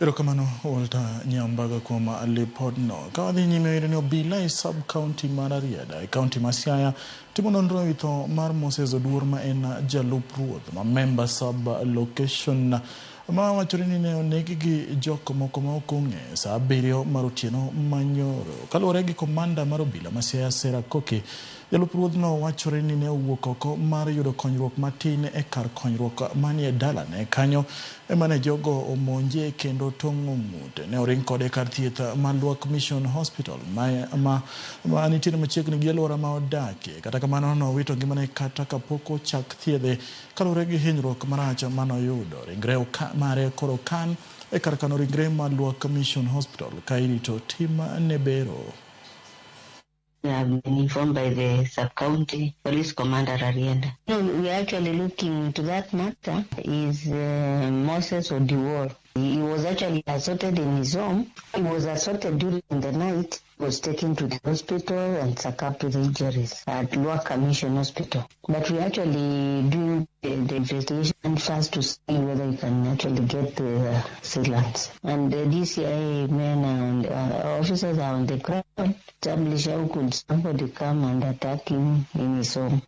Erokamano Walter Nyambaga kuom lipodno. Ka wadhi nyime wayudo ni obila e sub county mar Rarieda e kaunti ma Siaya timo nonro ewi tho mar Moses Oduor ma en jalup ruoth ma memba sub location ma wachore ni ne oneg gi jok moko ma ok ong'e saa 7 mar otieno manyoro. Kaluwore gi komanda mar obila ma Siaya Sarah Koki, jalup ruodhno wachore ni ne owuok oko mar yudo konyruok matin e kar konyruok manie dalane kanyo ema ne jogo omonje kendo tong'o ng'ute. Ne oring kode kar thieth ma Lwak Mission Hospital ma nitiere machiegni gi alwora ma odakie. Kata kamano nowito ngimane kata kapok ochak thiedhe kaluwore gi hinyruok marach manoyudo. Ringre mare koro kan e kar kano ringre ma Lwak Mission Hospital ka irito tim ne bero. We have been informed by the sub-county police commander Rarieda. No, we are actually looking into that matter. Is Moses Odiwuor. He was actually assaulted in his home. He was assaulted during the night. He was taken to the hospital and succumbed to the injuries at Lwaka Mission Hospital. But we actually do the investigation first to see whether we can actually get the assailants. And the DCI men and officers are on the ground. Establish how could somebody come and attack him in his home.